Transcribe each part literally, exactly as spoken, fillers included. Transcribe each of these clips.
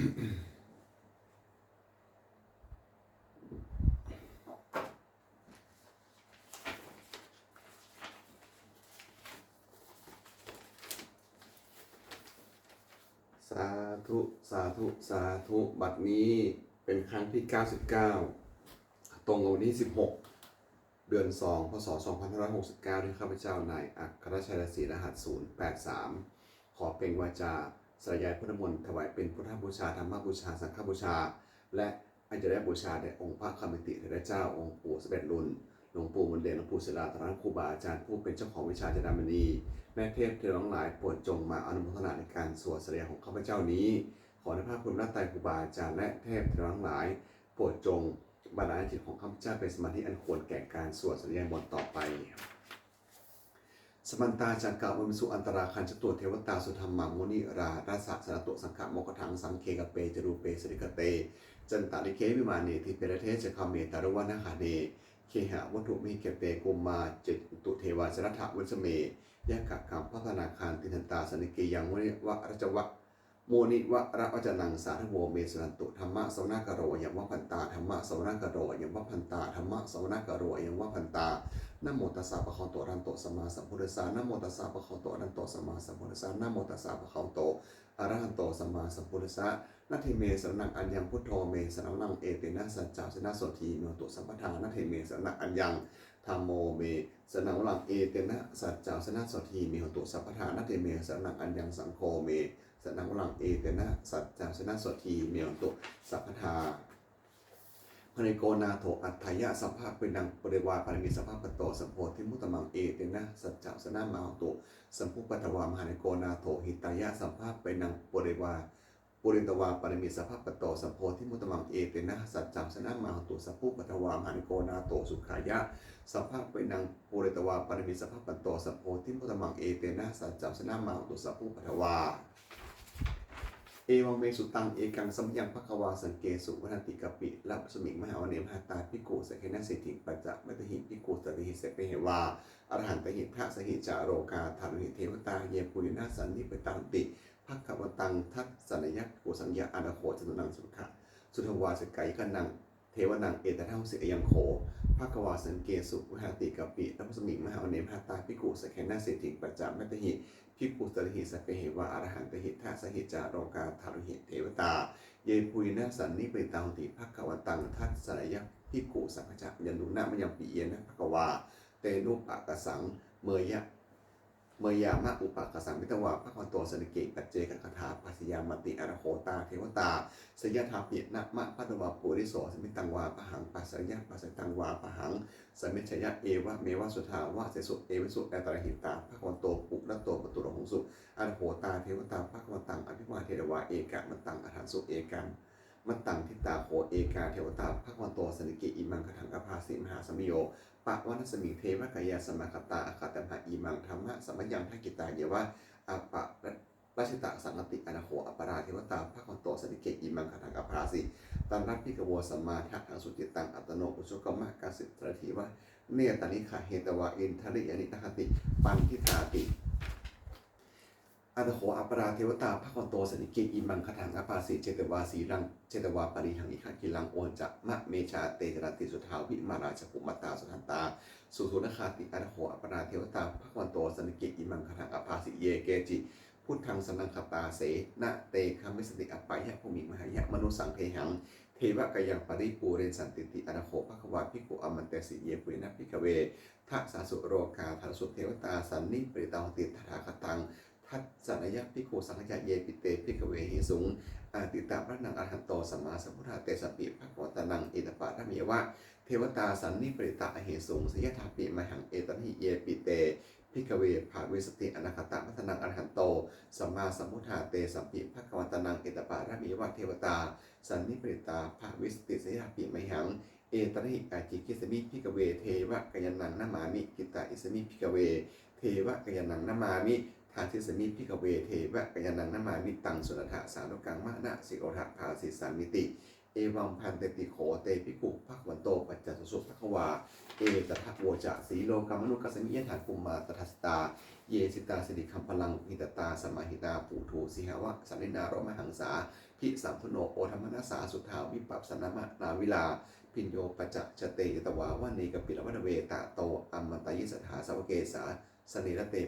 สาธุ สาธุ สาธุ บัดนี้เป็นครั้งที่ เก้าสิบเก้า ตรงกับวันที่ สิบหก เดือน สอง พ.ศ. สองพันห้าร้อยหกสิบเก้า ที่ข้าพเจ้านายอัครชัย ศรีรหัส ศูนย์แปดสาม ขอเปล่งวาจาสาธยายพุทธมนต์ ถวายเป็นพุทธบูชา ธรรมบูชา สังฆบูชา และอาจาริยบูชาแด่องค์พระควัมมิติเถระเจ้า องค์ปู่สิบเอ็ดลุน หลวงปู่มนเดช หลวงปู่ศิลา ตลอดทั้งครูบาอาจารย์ผู้เป็นเจ้าของวิชาจุฑามณี แม่เทพเทวาทั้งหลาย โปรดจงมาอนุโมทนาในการสวดสาธยายของข้าพเจ้านี้ ขออนุภาพคุณพระไตรครูบาอาจารย์และเทพเทวาทั้งหลาย โปรดจงบันดาลจิตของข้าพเจ้าเป็นสมาธิอันควรแก่การสวดสาธยายมนต์ต่อไป Samantā cakkavāḷesu atrāgacchantu devatā, saddhammaṃ munirājassa suṇantu saggamokkhadaṃ. Sagge kāme ca rūpe girisikharataṭe cantalikkhe vimāne, dīpe raṭṭhe ca gāme taruvanagahane gehavatthumhi khette, bhummā cāyantu devā jalathalavisame yakkhagandhabbanāgā, tiṭṭhantā santike yaṃ munivaravacanaṃ sādhavo me suṇantu. Dhammassavanakālo ayambhadantā. Dhammassavanakālo ayambhadantā. Dhammassavanakālo ayambhadantā. Namo tassa bhagavato arahato sammāsambuddhassa. Namo tassa bhagavato arahato sammāsambuddhassa. Namo tassa bhagavato arahato sammāsambuddhassa. Natthi me saraṇaṃ aññaṃ, buddho me saraṇaṃ varaṃ, etena saccavajjena sotthi me hotu sabbadā. Natthi me saraṇaṃ aññaṃ, dhammo me saraṇaṃ varaṃ, etena saccavajjena sotthi me hotu sabbadā. Natthi me saraṇaṃ aññaṃ, saṅgho me saraṇaṃ varaṃ, etena saccavajjena sotthi me hotu sabbadā. Mahākāruṇiko nātho atthāya sabbapāṇinaṃ, pūretvā pāramī sabbā patto sambodhimuttamaṃ, etena saccavajjena mā hontu sabbupaddavā. Mahākāruṇiko nātho hitāya sabbapāṇinaṃ, pūretvā pūretvā pāramī sabbā patto sambodhimuttamaṃ, etena saccavajjena mā hontu sabbupaddavā. Mahākāruṇiko nātho sukhāya sabbapāṇinaṃ, pūretvā pāramī sabbā patto sambodhimuttamaṃ, etena saccavajjena mā hontu sabbupaddavā. Evaṃ me sutaṃ. Ekaṃ samayaṃ bhagavā sakkesu viharati kapilavatthusmiṃ mahāvane mahatā bhikkhusaṅghena saddhiṃ pañcamattehi bhikkhusatehi sabbeheva arahantehi, dasahi ca lokadhātūhi devatā yebhuyyena sannipatitā honti bhagavantaṃ dassanāya bhikkhusaṅghañca. Atha kho catunnaṃ suddhāvāsakāyikānaṃ devānaṃ etadahosi: Ayaṃ kho bhagavā sakkesu viharati kapilavatthusmiṃ mahāvane mahatā bhikkhusaṅghena saddhiṃ pañcamattehi bhikkhusatehi sabbeheva arahantehi, dasahi ca lokadhātūhi devatā yebhuyyena sannipatitā honti bhagavantaṃ dassanāya bhikkhusaṅghañca. Yannūna mayampi yena bhagavā tenupadesaṃ mayā mayāma upadesaṃ petvā bhagavato santike paccekagāthā bhāseyyāmāti. Atha kho tā devatā seyyathāpi nāma balavā puriso sammiñjitaṃ vā bāhaṃ pasāreyya, pasāritaṃ vā bāhaṃ sammiñjeyya, evameva suddhāvāsesu devesu antarahitā bhagavato purato pāturahosi. Atha kho tā devatā bhagavantaṃ abhivādetvā ekamantaṃ aṭṭhaṃsu. Ekamantaṃ ṭhitā kho ekā devatā bhagavato santike imaṃ gāthaṃ abhāsi: Mahāsamayo pavanasmiṃ, devakāyā samāgatā, āgatamha imaṃ dhammasamayaṃ, dakkhitāyeva aparājitasaṅghanti. Atha kho aparā devatā bhagavato santike imaṃ gāthaṃ abhāsi: Tatra bhikkhavo samādahaṃsu, cittaṃ attano ujukamakaṃsu, sārathīva nettāni gahetvā, indriyāni rakkhanti paṇḍitāti. Atha kho aparā devatā bhagavato santike imaṃ gāthaṃ abhāsi: Chetvā khīlaṃ chetvā palighaṃ, indakhīlaṃ ūhacca manejā, te caranti suddhā vimalā, cakkhumatā sudantā susunāgāti. Atha kho aparā devatā bhagavato santike imaṃ gāthaṃ abhāsi: Ye keci buddhaṃ saraṇaṃ gatāse, na te gamissanti apāyabhūmiṃ, pahāya mānusaṃ dehaṃ, devakāyaṃ paripūressantīti. Atha kho bhagavā bhikkhū āmantesi: Yebhuyyena bhikkhave dasasu lokadhātūsu devatā sannipatitā honti tathāgataṃ dassanāya bhikkhusaṅghañca. Yepi te bhikkhave ahesuṃ atītamaddhānaṃ arahanto sammāsambuddhā, tesampi bhagavantānaṃ etaparamāyeva devatā sannipatitā ahesuṃ, seyyathāpi mayhaṃ etarahi. Yepi te bhikkhave bhavissanti anāgatamaddhānaṃ arahanto sammāsambuddhā, tesampi bhagavantānaṃ etaparamāyeva devatā sannipatitā bhavissanti, seyyathāpi mayhaṃ etarahi. Ācikkhissāmi bhikkhave devakāyānaṃ namāni. Kittayissāmi bhikkhave devakāyānaṃ namāni. Desissāmi bhikkhave devakāyānaṃ namāni. Taṃ suṇātha sādhukaṃ manasikarotha bhāsissāmīti. Evaṃ bhanteti kho te bhikkhū bhagavato paccassosuṃ. Bhagavā etadavoca: Silokamanukassāmi yathā bhummā tadassitā, ye sitā girigabbharaṃ pahitattā samāhitā. Puthū sīhāva sallīnā lomahaṃsābhisambhuno, odātamanasā suddhā vippasannamanāvilā. Bhiyyo pañcasate ñatvā vane kāpilavatthave, tato āmantayi satthā sāvake sāsane rate.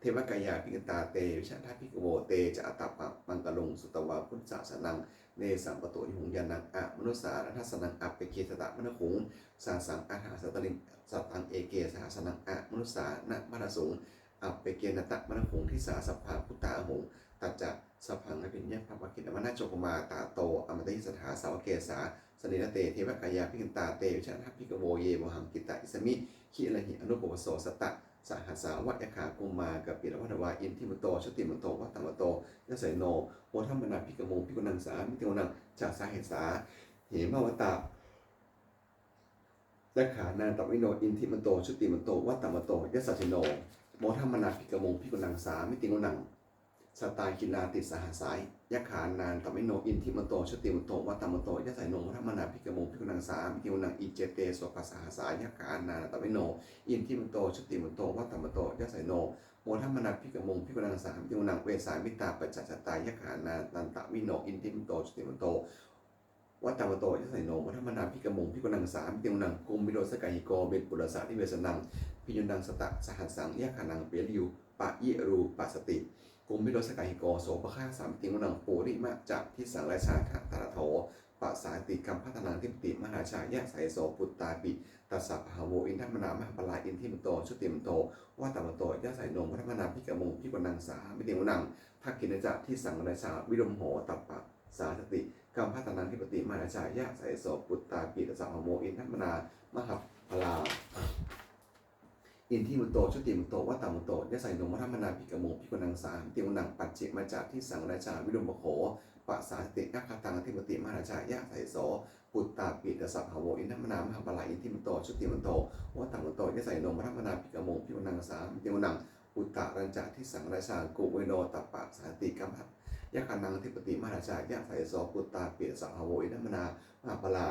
Devakāyā abhikkantā te vijānātha bhikkhavo, te ca ātappamakaruṃ sutvā buddhassa sāsanaṃ. Tesaṃ pāturahu ñāṇaṃ amanussāna dassanaṃ, appeke satamaddakkhuṃ sahassaṃ atha sattariṃ. Sataṃ eke sahassānaṃ amanussānamaddasuṃ, appekenantamaddakkhuṃ disā sabbā phuṭā ahuṃ. Tañca sabbaṃ abhiññāya vavakkhitvāna cakkhumā, tato āmantayi satthā sāvake sāsane rate. Devakāyā abhikkantā te vijānātha bhikkhavo, ye vohaṃ kittayissāmi girāhi anupubbaso. Sattasahassā va yakkhā bhummā kāpilavatthavā, iddhimanto jutimanto vaṇṇavanto yasassino, modamānā abhikkāmuṃ bhikkhūnaṃ samitiṃ vanaṃ. Chasahassā hemavatā yakkhā nānattavaṇṇino, iddhimanto jutimanto vaṇṇavanto yasassino, modamānā abhikkāmuṃ bhikkhūnaṃ samitiṃ vanaṃ. Sātāgirā tisahassā yakkhā nānattavaṇṇino, iddhimanto jutimanto vaṇṇavanto yasassino, modamānā abhikkāmuṃ bhikkhūnaṃ samitiṃ vanaṃ. Iccete soḷasasahassā yakkhā nānattavaṇṇino, iddhimanto jutimanto vaṇṇavanto yasassino, modamānā abhikkāmuṃ bhikkhūnaṃ samitiṃ vanaṃ. Vessāmittā pañcasatā yakkhā nānattavaṇṇino, iddhimanto jutimanto vaṇṇavanto yasassino, modamānā abhikkāmuṃ bhikkhūnaṃ samitiṃ vanaṃ. Kumbhīro sakāyiko vepullassa nivesanaṃ, bhiyyo naṃ satasahassaṃ yakkhānaṃ payirupāsati, kumbhīro sakāyiko sopāga samitiṃ vanaṃ. Purimañca disaṃ rājā dhataraṭṭho pasāsati, gandhabbānaṃ adhipati mahārājā yasassi so. Puttāpi tassa bahavo indanāmā mahabbalā, iddhimanto jutimanto vaṇṇavanto yasassino, modamānā abhikkāmuṃ bhikkhūnaṃ samitiṃ vanaṃ. Dakkhiṇañca disaṃ rājā virūḷho tappasāsati, gandhabbānaṃ adhipati mahārājā yasassi so. Puttāpi tassa bahavo indanāmā mahabbalā, iddhimanto jutimanto vaṇṇavanto yasassino, modamānā abhikkāmuṃ bhikkhūnaṃ samitiṃ vanaṃ. Pacchimañca disaṃ rājā virūpakkho pasāsati, nakkhattaṃ adhipati mahārājā yasassi so. Puttāpi tassa bahavo indanāmā mahabbalā, iddhimanto jutimanto vaṇṇavanto yasassino, modamānā abhikkāmuṃ bhikkhūnaṃ samitiṃ vanaṃ. Uttarañca disaṃ rājā kuvero tappasāsati, kambalassatarā yakkhānaṃ adhipati mahārājā yasassi so. Puttāpi tassa bahavo indanāmā mahabbalā,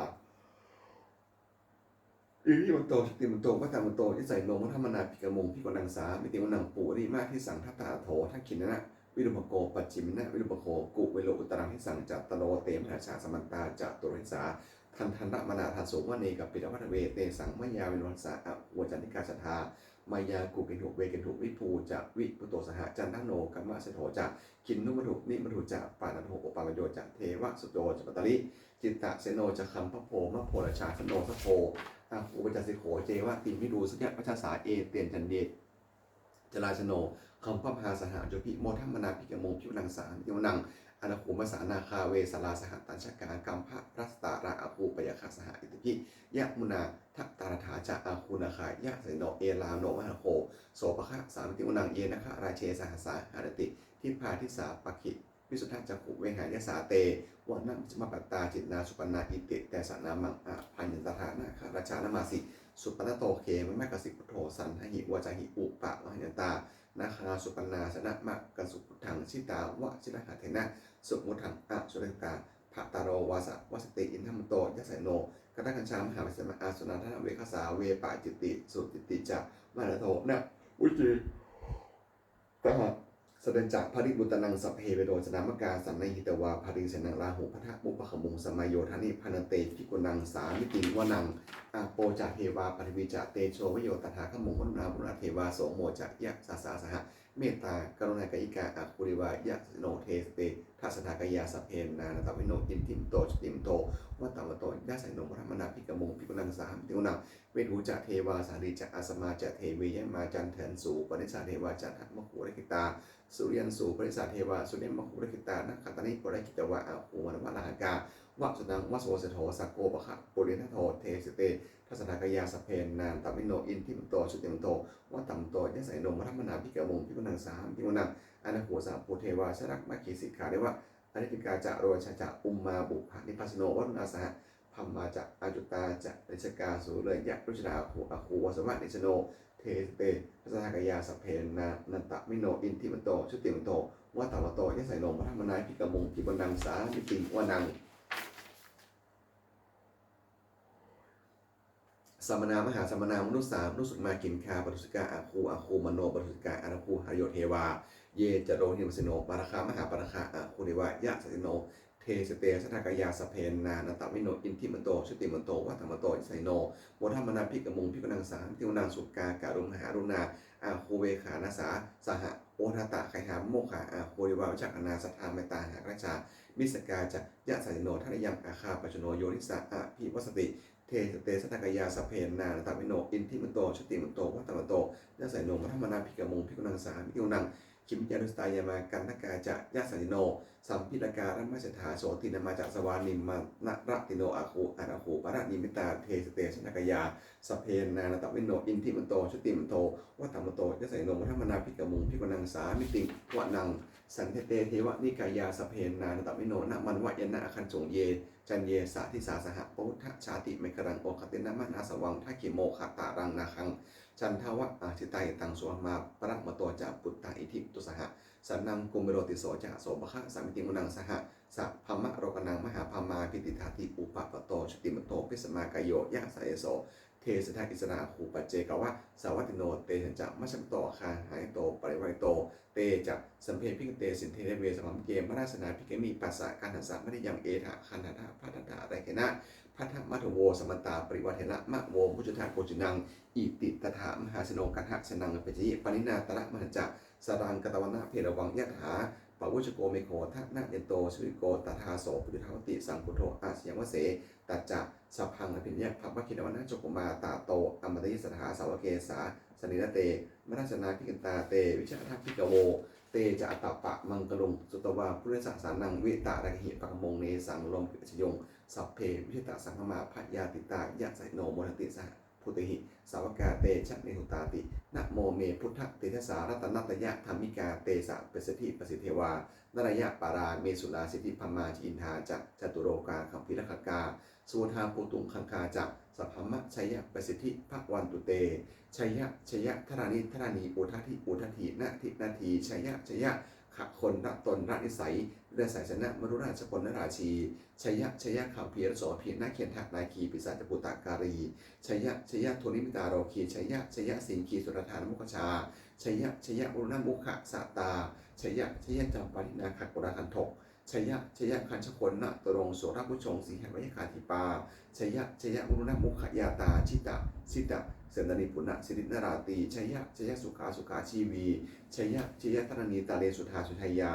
iddhimanto jutimanto vaṇṇavanto yasassino, modamānā abhikkāmuṃ bhikkhūnaṃ samitiṃ vanaṃ. Purimadisaṃ dhataraṭṭho dakkhiṇena virūpakkho, pacchimena virūpakkho kuvero uttaraṃ disaṃ. Cattāro te mahārājā samantā caturo disā, daddallamānā aṭṭhaṃsu vane kāpilavatthave. Tesaṃ māyāvino dāsā āgū vañcanikā saṭhā, māyā kuṭeṇḍu veṭeṇḍu viṭū ca viṭuṭo saha, candano kāmaseṭṭho ca kinnughaṇḍu nighaṇḍu ca, panādo opamañño ca devasūto ca mātali, cittaseno ca gandhabbo naḷo rājā janosabho, āgū pañcasikho ceva tiṇṇannū suriyavacchasā. Etena caññe ca rājāno gandhabbā saha rājubhi, modamānā abhikkāmuṃ bhikkhūnaṃ samitiṃ vanaṃ. Athāgū māsā nāgā vesālā sahatacchakā, kambalassatarā āgū pāyāgā saha ñātibhi, yāmunā dhataraṭṭhā ca āgū nāgā yasassino, erāvaṇo mahānāgo sopāga samitiṃ vanaṃ. Ye nāgarāje sahasā haranti dibbā dijā pakkhi visuddhacakkhū, vehāyasā te vanamajjhapattā, citrā supaṇṇā iti tesa nāmaṃ. Abhayantadā nāgarājānamāsi, supaṇṇato khemamakāsi buddho, saṇhāhi vācāhi upavhayantā, nāgā supaṇṇā saraṇamakaṃsu buddhaṃ, jitā vajirahatthena samuddaṃ asurā sitā. Bhātaro vāsavassete iddhimanto yasassino, kālakañjā mahābhismā asurā dānaveghasā, vepacitti sucitti ca pahārādo namucī saha. Satañca baliputtānaṃ sabbe verocanāmakā, sannayhitvā baliṃ senaṃ rāhubhaddamupāgamuṃ, samayodāni bhaddante bhikkhūnaṃ samitiṃ vanaṃ. Āpo ca devā paṭhavī ca tejo vāyo tadāgamuṃ, varuṇā vāruṇā devā somo ca yasasā saha, mettākaruṇākāyikā āgū devā yasassino. Dasete dasadhā kāyā sabbe nānattavaṇṇino, iddhimanto jutimanto vaṇṇavanto yasassino, modamānā abhikkāmuṃ bhikkhūnaṃ samitiṃ vanaṃ. Veṇhū ca devā sahalī ca asamā ca devi yamā, candassūpanisā devā candamāgū purakkhitā, suriyassūpanisā devā suriyamāgū purakkhitā, nakkhattāni purakkhitvā āgū mandavalāhakā, vasūnaṃ vāsavo seṭṭho sakkopāga purindado. Dasete dasadhā kāyā sabbe nānattavaṇṇino, iddhimanto jutimanto vaṇṇavanto yasassino, modamānā abhikkāmuṃ bhikkhūnaṃ samitiṃ vanaṃ. Athāgū sahabhū devā jalamaggisikhāriva, ariṭṭhakā ca rojā ca ummāpupphanibhāsino, varuṇā sahadhammā ca accutā ca anejakā sūleyyarucirā āgū, āgū vāsavanesino. Dasete dasadhā kāyā sabbe nānattavaṇṇino, iddhimanto jutimanto vaṇṇavanto yasassino, modamānā abhikkāmuṃ bhikkhūnaṃ samitiṃ vanaṃ. Samānā mahāsamānā mānusā mānusuttamā, khiḍḍāpadūsikā āgū āgū manopadūsikā, athāgū harayo devā ye ca lohitavāsino, pāragā mahāpāragā āgū devā yasassino, te ca te dasadhā kāyā sabbe nānattavaṇṇino, iddhimanto jutimanto vaṇṇavanto yasassino, modamānā abhikkāmuṃ bhikkhūnaṃ samitiṃ vanaṃ. Sukkā karumhā aruṇā āgū veghanasā saha, odātagayhā pāmokkhā āgū devā vicakkhaṇā, sadāmattā hāragajā missakā ca yasassino, thanayaṃ āgā pajjunno yo disā abhivassati, te ca te dasadhā kāyā sabbe nānattavaṇṇino, iddhimanto jutimanto vaṇṇavanto yasassino, modamānā abhikkāmuṃ bhikkhūnaṃ samitiṃ vanaṃ. Khemiyā tusitā yāmā kaṭṭhakā ca yasassino, lambitakā lāmaseṭṭhā jotināmā ca āsavā, nimmānaratino āgū athāgū paranimmitā, te ca te dasadhā kāyā sabbe nānattavaṇṇino, iddhimanto jutimanto vaṇṇavanto yasassino, modamānā abhikkāmuṃ bhikkhūnaṃ samitiṃ vanaṃ. Saṭṭhete devanikāyā sabbe nānattavaṇṇino, nāmanvayena āgañchuṃ ye caññe sadisā saha, pavutthajātimaṅgalaṃ oghatiṇṇamanāsavaṃ, dakkhemoghataraṃ nāgaṃ candaṃva asitātitaṃ, subrahmā paramatto ca puttā iddhimato saha, sanaṅkumāro tisso ca sopāga samitiṃ vanaṃ. Sahassaṃ brahmalokānaṃ mahābrahmābhitiṭṭhati, upapanno jutimanto bhismākāyo yasassi so, te ca te dasadhā issarā āgū paccekavasavattino, tesañca majjhato āgā hārito parivārito, te ca sabbe abhikkante sinde deve sabrahmake, mārasenā abhikkāmi passa kaṇhassa mandiyaṃ, etha gaṇhatha bandhatha rāgena bandhamatthu vo, samantā parivāretha mā vo muñcittha koci naṃ. Iti tattha mahāseno kaṇhasenaṃ apayanti, pāṇinā talamāhacca saraṃ katvāna bheravaṃ, yathā pāvussako megho thanayanto savijjuko, tadā so paccudāvatti saṅkuddho asayaṃvase. Tañca sabbaṃ abhiññāya vavakkhitvāna cakkhumā, tato āmantayi satthā sāvake sāsane rate, mārasenā abhikkantā te vijānātha bhikkhavo. Te ca ātappamakaruṃ sutvā buddhassa sāsanaṃ, vītarāgehi pakkāmuṃ nesaṃ lomampi iñjayuṃ. Sabbe vijitasaṅgāmā bhayātītā yasassino, modanti saha bhūtehi sāvakā te janesutāti. Namo me buddhatejasā ratanattayadhammikā, tejapasiddhi pasīdevā nārāyapārāmi surā siddhibrahmā ca indā ca catulokā gambhīrakkhakā, samuddā bhūtuṃ gaṅgā ca sabrahmajayapasiddhi bhavantu te. Jaya jaya dharaṇi dharaṇī udadhi udadhī nadi nadī, jaya jaya gagonlatonlanisai nirasai janamarularājagonlarājī, jaya jaya gambhīrasobhī nāgendanāgī pisācabhūtakālī, jaya jaya dunnimittarogī, jaya jaya siṅgīsuddhādānamukhajā, jaya jaya varuṇamukhasātrā, jaya jaya campādināgakulagandhok, jaya jaya gajjagonnaturaṅga surabhujanga sīhabyagghadīpā, jaya jaya varuṇamukhayātrā jita jita sentāni puna siddhi narāti, jaya jaya sukhā sukhā jīvī, jaya jaya dharaṇītale sudā sudhā yā,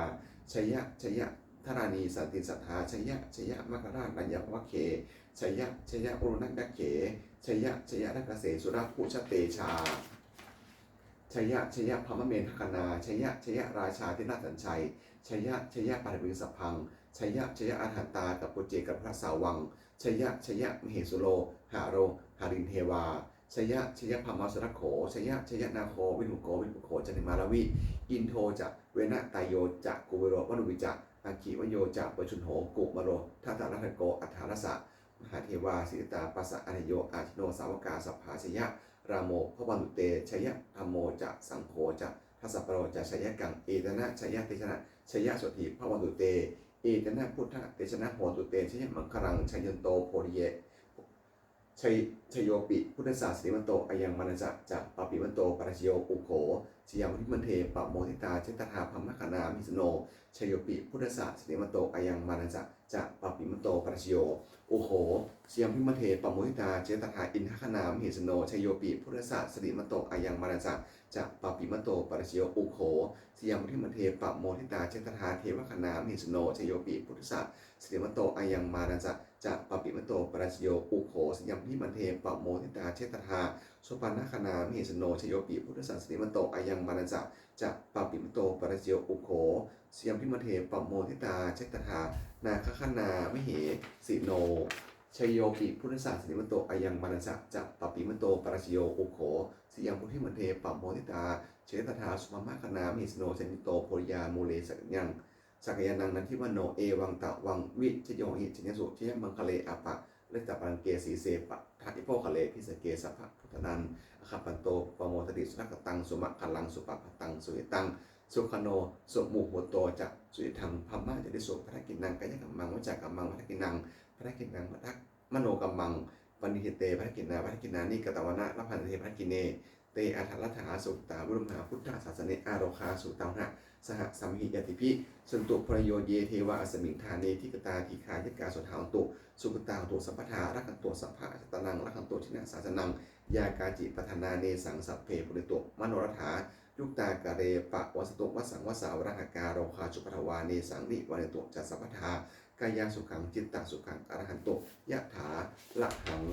jaya jaya dharaṇī santin sadā, jaya jaya maṅkarājaraññā bhavagge, jaya jaya varuṇayakkhe, jaya jaya rakkhase surabhujatejā, jaya jaya brahmamendagaṇā, jaya jaya rājādhirājasañjaya, jaya jaya paṭhaviṃ sabbaṃ, jaya jaya arahantā kappocce kāpilavatthasāvaṃ, jaya jaya mahesuro haro harindevā, jaya jaya brahmā surakkho, jaya jaya nāgo viruḷhako virūpakkho candimā ravi, indo ca venateyyo ca kuvero varuṇṇī ca, aggi vāyo ca pajunho kumāro dhataraṭṭhako, aṭṭhārasa mahādevā siddhitāpasa-ādayo, ajino sāvakā sabbā jaya rāmo bhavantu te, jaya dhammo ca saṅgho ca dasapālo ca jayakaṃ, etena jayatejena jayasotthī bhavantu te, etena buddhatejena hotu te jayamaṅgalaṃ. Jayanto bodhiyā jay- jayo pi buddhassa sirīmato ayaṃ mārassa ca pāpimato parājayo, ugghosayambodhimaṇḍe pamoditā jayatadā brahmagaṇā mahesino, jayo pi buddhassa sirīmato ayaṃ mārassa ca pāpimato parājayo, ugghosayambodhimaṇḍe pamoditā jayatadā indagaṇā mahesino, jayo pi buddhassa sirīmato ayaṃ mārassa ca pāpimato parājayo, ugghosayambodhimaṇḍe pamoditā jayatadā devagaṇā mahesino, jayo pi buddhassa sirīmato ayaṃ mārassa ca pāpimato parājayo, ugghosayambodhimaṇḍe pamoditā jayatadā sopaṇṇagaṇā mahesino, jayo pi buddhassa sirīmato ayaṃ mārassa ca pāpimato parājayo, ugghosayambodhimaṇḍe pamoditā jayatadā nāgagaṇā mahesino, jayo pi buddhassa sirīmato ayaṃ mārassa ca pāpimato parājayo, ugghosayambodhimaṇḍe pamoditā jayatadā subrahmagaṇā mahesino, jayanto bodhiyā mūle sakyānaṃ sakyamunī nandivaḍḍhano, evaṃ tvaṃ vijayo hohi jayassu jayamaṅgale, aparājitapallaṅke sīse paṭhavipokkhare abhiseke sabbabuddhānaṃ aggappatto pamodati. Sunakkhattaṃ sumaṅgalaṃ supabhātaṃ suhuṭṭhitaṃ sukhaṇo sumuhutto ca suyiṭṭhaṃ brahmacārisu, padakkhiṇaṃ kāyakammaṃ vācākammaṃ padakkhiṇaṃ, padakkhiṇaṃ manokammaṃ paṇidhī te padakkhiṇā, padakkhiṇāni katvāna labhantatthe padakkhiṇe. Te atthaladdhā sukhitā viruḷhā buddhasāsane, arogā sukhitā hotha saha sabbehi ñātibhi. Suṇantu bhonto ye devā asmiṃ ṭhāne adhigatā, dīghāyukā sadā hontu, sukhitā hontu sabbadā. Rakkhantu sabbasattānaṃ, rakkhantu jinasāsanaṃ, yā kāci patthanā nesaṃ sabbe pūrentu manorathā. Yuttakāle pavassantu vassaṃ vassā valāhakā, rogā cupaddavā nesaṃ nivārentu ca sabbadā. Kāyasukhaṃ cittasukhaṃ arahantu yathārahaṃ.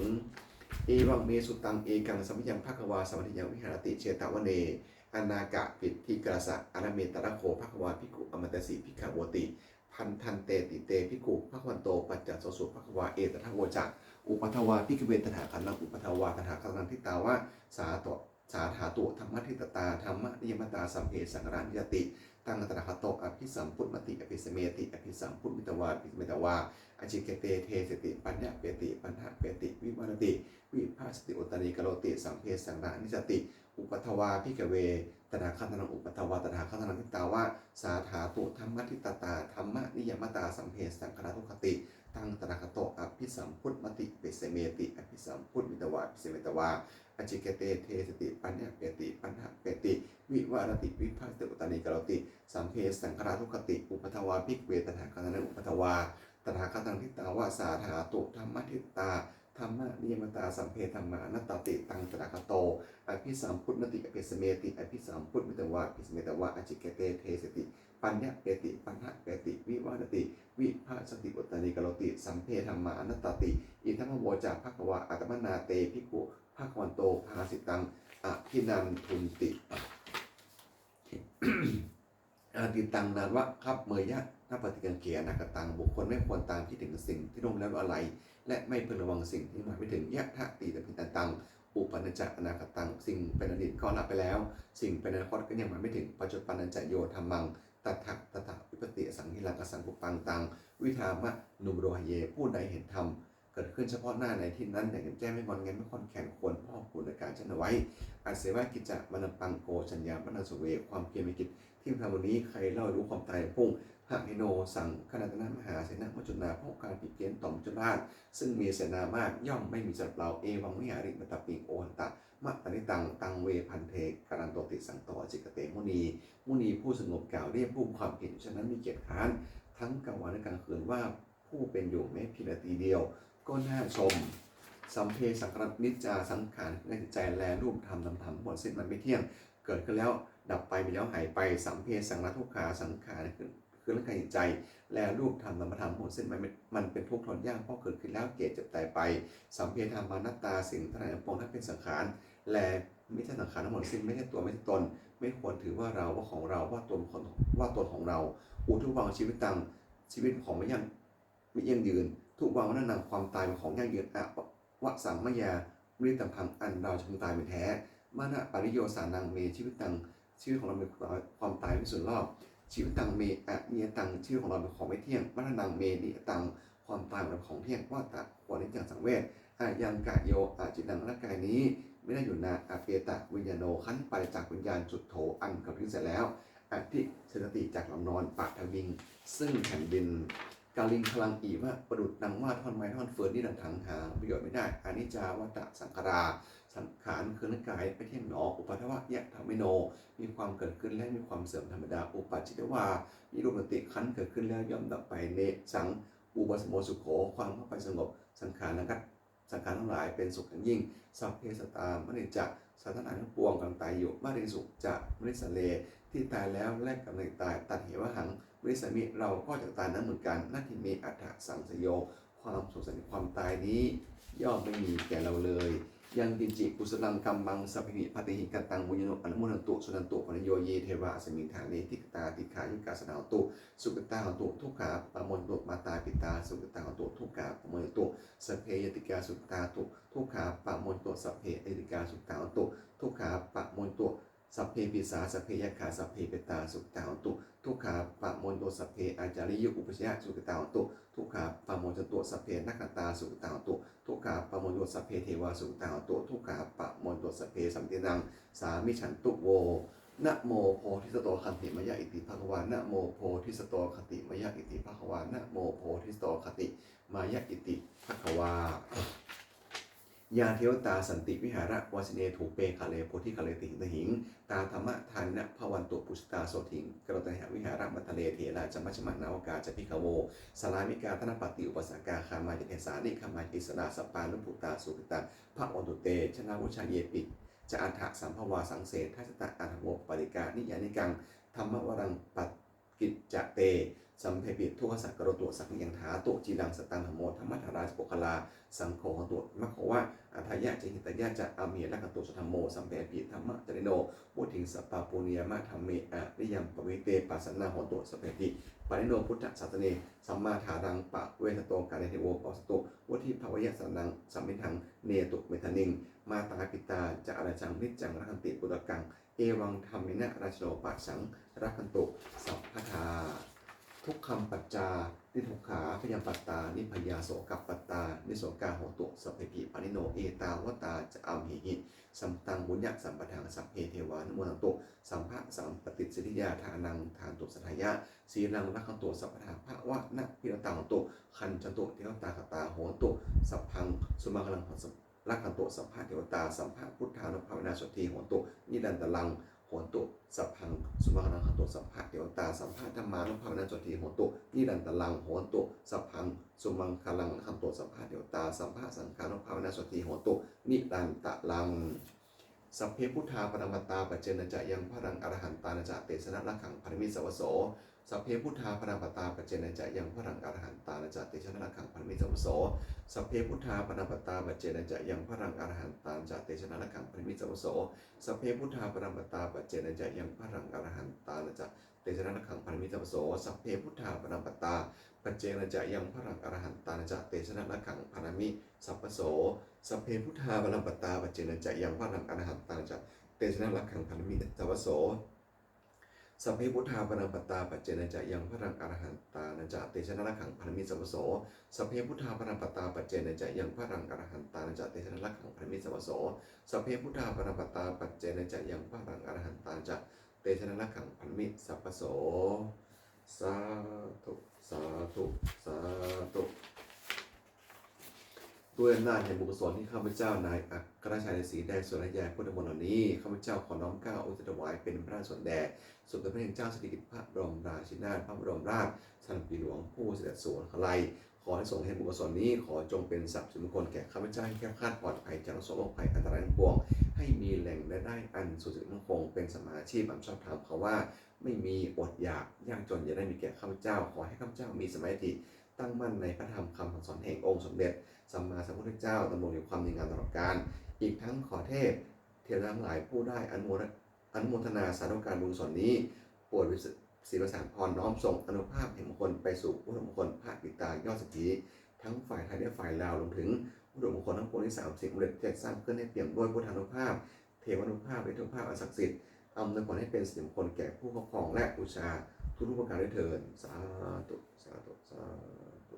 Evaṃ me sutaṃ. Ekaṃ samayaṃ bhagavā sāvatthiyaṃ viharati jetavane anāthapiṇḍikassa ārāme. Tatra kho bhagavā bhikkhū āmantesi bhikkhavoti. Bhadanteti te bhikkhū bhagavato paccassosuṃ. Bhagavā etadavoca. Uppādā vā bhikkhave tathāgatanaṃ uppādā vā tathāgatanaṃ ṭhitāva sā sā dhātu dhammaṭṭhitatā dhammaniyāmatā sabbe saṅkhārā aniccāti. Taṃ tathāgato abhisambujjhati abhisameti. Abhisambujjhitvā abhisametvā ācikkhate deseti paññapeti paṭṭhapeti vivarati vibhajati uttānīkaroti sabbe saṅkhārā aniccāti. Uppādā vā bhikkhave tathāgatanaṃ uppādā vā tathāgatanaṃ ṭhitāva sā dhātu dhammaṭṭhitatā dhammaniyāmatā sabbe saṅkhārā dukkhāti. Taṃ tathāgato abhisambujjhati abhisameti. Abhisambujjhitvā abhisametvā ācikkhate deseti paññapeti paṭṭhapeti vivarati vibhajati uttānīkaroti sabbe saṅkhārā dukkhāti. Uppādā vā bhikkhave tathāgatanaṃ uppādā vā tathāgatanaṃ ṭhitāva sā dhātu dhammaṭṭhitatā dhammaniyāmatā sabbe dhammā anattāti. Taṃ tathāgato abhisambujjhati abhisameti. Abhisambujjhitvā abhisametvā ācikkhate deseti paññapeti paṭṭhapeti vivarati vibhajati uttānīkaroti sabbe dhammā anattāti. Idamavoca bhagavā. Attamanā te bhikkhū bhagavato bhāsitaṃ abhinandunti. Atītaṃ nānvāgameyya nappaṭikaṅkhe anāgataṃ. บุคคลไม่ควรตามคิดถึงสิ่งที่ล่วงแล้วอาลัย และไม่พึงระวังสิ่งที่มาไม่ถึง Yadatītaṃ abhinandiyaṃ, uppannāya ca anāgataṃ. สิ่งเป็นอดีตก็ละไปแล้ว สิ่งเป็นอนาคตก็ยังมาไม่ถึง Paccuppannañca yo dhammaṃ, tattha tattha vipassati, asaṃhiraṃ asaṅkuppaṃ, taṃ viddhā manubrūhaye. ผู้ใดเห็นธรรมเกิดขึ้นเฉพาะหน้าในที่นั้นอย่างแจ่มแจ้ง ไม่งอนแงนไม่คลอนแคลน ควรพอกพูนอาการเช่นนั้นไว้ Aseva kiccamānappaṃ, ko jaññā maraṇaṃ suve. ความเพียรเป็นกิจที่ควรทำวันนี้ ใครเล่ารู้ความตายในพรุ่ง Pahīno saṅghātā mahāsenā, maccunā. เพราะการเบียดเบียนต่อมัจจุราชซึ่งมีเสนามาก ย่อมไม่มีสำหรับเรา Evaṃ vihārimātāpiṃ, ohantamatanditaṃ, taṃ ve bhaddekarattoti santo ācikkhate muni. มุนีผู้สงบกล่าวเรียกผู้มีความเพียรอยู่เช่นนั้น มีเกียรติคร้าน ทั้งกลางวันและกลางคืนว่า ผู้เป็นอยู่แม้เพียงนาทีเดียวก็น่าชม Sabbe saṅkhārā aniccā. สังขารคือร่างกายจิตใจ และรูปธรรมนามธรรมทั้งหมดสิ้นมันไม่เที่ยง เกิดขึ้นแล้วดับไป มีแล้วหายไป Sabbe saṅkhārā dukkhā. สังขารคือคือร่างกายจิตใจ และรูปธรรมนามธรรมทั้งหมดสิ้นมันมันเป็นทุกข์ทนยาก เพราะเกิดขึ้นแล้วแก่เจ็บตายไป Sabbe dhammā anattā. สิ่งทั้งหลายทั้งปวงทั้งเป็นสังขาร และไม่ใช่สังขารทั้งหมดสิ้น ไม่ใช่ตัวไม่ใช่ตน ไม่ควรถือว่าเรา ว่าของเรา ว่าตนของว่าตนของเรา Uddhavaṃ jīvitaṃ. ชีวิตของไม่ยั่งไม่ยั่งยืน Dhuvaṃ maraṇaṃ. ความตายเป็นของยั่งยืน Avassaṃ mayā maritabbaṃ. อันเราจะพึงตายเป็นแท้ Maraṇapariyosānaṃ me jīvitaṃ. ชีวิตของเรามีความตายเป็นส่วนรอบ Jīvitaṃ me aniyataṃ. ชีวิตของเราเป็นของไม่เที่ยง Maraṇaṃ me niyataṃ. ความตายของเราเป็นของเที่ยง Vata ควร niccaṃ สังเวช Ayaṃ kāyo aciraṃ. ร่างกายนี้ไม่ได้อยู่นาน Apetaviññāṇo. ครั้นปราศจากวิญญาณ Chuḍḍho. อันเขาทิ้งเสียแล้ว Adhisessati. จักหลับนอน Paṭhaviṃ. ซึ่งแผ่นดิน Kaliṅgaraṃ iva. ประดุจดังว่าท่อนไม้ท่อนฟืน Niratthaṃ. หาประโยชน์ไม่ได้ Aniccā vata saṅkhārā. สังขารคือร่างกายไม่เที่ยงหนอ Uppādavayadhammino. มีความเกิดขึ้นและมีความเสื่อมธรรมดา Uppajjitvā nirujjhanti. ครั้นเกิดขึ้นแล้วย่อมดับไป Tesaṃ vūpasamo sukho. ความเข้าไปสงบ สังขารทั้งสังขารทั้งหลายเป็นสุขอย่างยิ่ง Sabbe sattā maranti ca. สัตว์ทั้งหลายทั้งปวงกำลังตายอยู่ Mariṃsu ca marissare. ที่ตายแล้วและกำลังตาย Tathevāhaṃ marissāmi. เราก็จะตายนั้นเหมือนกัน Natthi me ettha saṃsayo. ความสงสัยในความตายนี้ย่อมไม่มีแก่เราเลย Yaṃ kiñci kusalaṃ kammaṃ sabbehi katehi kataṃ, puññaṃ no anumodantu suṇantu bhonto ye devā asmiṃ ṭhāne adhigatā, dīghāyukā sadā hontu, sukhitā hontu, dukkhā pamuñcantu. Mātā pitā sukhitā hontu, dukkhā pamuñcantu. Sabbe ñātikā sukhitā hontu, dukkhā pamuñcantu. Sabbe aññātikā sukhitā hontu, dukkhā pamuñcantu. Sabbe pisā sabbe yakkhā sabbe petā sukhitā hontu, dukkhā pamuñcantu. Sabbe ācariyupajjhāyā sukhitā hontu, dukkhā pamuñcantu. Sabbe nakkhattā sukhitā hontu, dukkhā pamuñcantu. Sabbe devā sukhitā hontu, dukkhā pamuñcantu. Sabbe sampattīnaṃ samijjhantu vo. Namo bodhisatto āgantimāya iti bhagavā. Namo bodhisatto āgantimāya iti bhagavā. Namo bodhisatto āgantimāya iti bhagavā. Yā devatā santi vihāravāsinī, thūpe ghare bodhighare tahiṃ tahiṃ, tā dhammadānena bhavantu pūjitā sotthiṃ. Karontedha vihāramaṇḍale therā ca majjhā navakā ca bhikkhavo, sārāmikā dānapatī upāsakā, gāmā ca desā nigamā ca issarā, sappāṇabhūtā sukhitā bhavantu te. Jalābujā yepi ca aṇḍasambhavā, saṃsedajātā athavopapātikā, niyyānikaṃ dhammavaraṃ paṭicca te, sabbepi dukkhassa karontu saṅkhayaṃ. Ṭhātu ciraṃ sataṃ dhammo, dhammaddharā ca puggalā, saṅgho hotu samaggo va, atthāya ca hitāya ca. Amhe rakkhatu saddhammo, sabbepi dhammacārino, vuḍḍhiṃ sampāpuṇeyyāma, dhamme ariyappavedite. Pasannā hontu sabbepi pāṇino buddhasāsane, sammā dhāraṃ pavecchanto kāle devo pavassatu, vuḍḍhibhāvāya sattānaṃ samiddhaṃ netu medaniṃ. Mātā pitā ca atrajaṃ niccaṃ rakkhanti puttakaṃ, evaṃ dhammena rājāno pajaṃ rakkhantu sabbadā. Dukkhamappattā niddukkhā, bhayappattā nibbhayā, sokappattā nissokā, hontu sabbepi pāṇino. Ettāvatā ca amhehi sambhataṃ puññasampadaṃ, sabbe devānumodantu sabbasampattisiddhiyā. Dānaṃ dadantu saddhāya, sīlaṃ rakkhantu sabbadā, bhāvanābhiratā hontu, gacchantu devatāgatā. Hontu sabbaṃ sumaṅgalaṃ, rakkhantu sabbadevatā, sabbabuddhānubhāvena sotthī hontu nirantaraṃ. Hontu sabbaṃ sumaṅgalaṃ, rakkhantu sabbadevatā, sabbadhammānubhāvena sotthī hontu nirantaraṃ. Hontu sabbaṃ sumaṅgalaṃ, rakkhantu sabbadevatā, sabbasaṅghānubhāvena sotthī hontu nirantaraṃ. Sabbe buddhā balappattā, paccekānañca yaṃ balaṃ, arahantānañca tejena rakkhaṃ bandhāmi sabbaso. Sabbe buddhā balappattā, paccekānañca yaṃ balaṃ, arahantānañca tejena rakkhaṃ bandhāmi sabbaso. Sabbe buddhā balappattā, paccekānañca yaṃ balaṃ, arahantānañca tejena rakkhaṃ bandhāmi sabbaso. Sabbe buddhā balappattā, paccekānañca yaṃ balaṃ, arahantānañca tejena rakkhaṃ bandhāmi sabbaso. Sabbe buddhā balappattā, paccekānañca yaṃ balaṃ, arahantānañca tejena rakkhaṃ bandhāmi sabbaso. Sabbe buddhā balappattā, paccekānañca yaṃ balaṃ, arahantānañca tejena rakkhaṃ bandhāmi sabbaso. Sabbe buddhā balappattā, paccekānañca yaṃ balaṃ, arahantānañca tejena rakkhaṃ bandhāmi sabbaso. Sabbe buddhā balappattā, paccekānañca yaṃ balaṃ, arahantānañca tejena rakkhaṃ bandhāmi sabbaso. Sabbe buddhā balappattā, paccekānañca yaṃ balaṃ, arahantānañca tejena rakkhaṃ bandhāmi sabbaso. Sādhu, sādhu, sādhu. ด้วยอำนาจแห่งบุญกุศลที่ข้าพเจ้านายอัครชัย ศรีแดงสุริยา พุทธมนต์เหล่านี้ ข้าพเจ้าขอน้อมเกล้าอุทิศถวายเป็นพระราชกุศลแด่สมเด็จพระนางเจ้าสิริกิติ์ พระบรมราชินีนาถ พระบรมราชชนนีหลวง ผู้เสด็จสู่สวรรคาลัย ขออานิสงส์แห่งบุญกุศลนี้ ขอจงเป็นทรัพย์สิริมงคลแก่ข้าพเจ้า ให้แคล้วคลาดปลอดภัยจากทุกข์โศกโรคภัยอันตรายทั้งปวง ให้มีแหล่งรายได้อันสุจริตมั่นคง เป็นสัมมาอาชีพอันชอบธรรม ขอว่าไม่มีอดอยากยากจนอย่าได้มีแก่ข้าพเจ้า ขอให้ข้าพเจ้ามีสมาธิตั้งมั่นในพระธรรมคำสั่งสอนแห่งองค์สมเด็จสัมมาสัมพุทธเจ้า ดำรงอยู่ความดีงามตลอดกาล อีกทั้งขอเทพเทวดาทั้งหลายผู้ได้อนุโมท อนุโมทนาสาธุการบุญกุศลนี้ โปรดประสิทธิ์ประสาทพร น้อมส่งอานุภาพแห่งมงคลไปสู่วัตถุมงคลพระปิดตายอดเศรษฐี ทั้งฝ่ายไทยและฝ่ายลาว รวมถึงวัตถุมงคลทั้งปวงที่สามสิ่งสำเร็จที่จัดสร้างขึ้น ให้เปี่ยมด้วยพุทธานุภาพ เทวานุภาพ ฤทธานุภาพอันศักดิ์สิทธิ์ อำนวยผลให้เป็นสิริมงคลแก่ผู้ครอบครองและบูชาทุกๆประการด้วยเทอญ สาธุ สาธุ สาธุ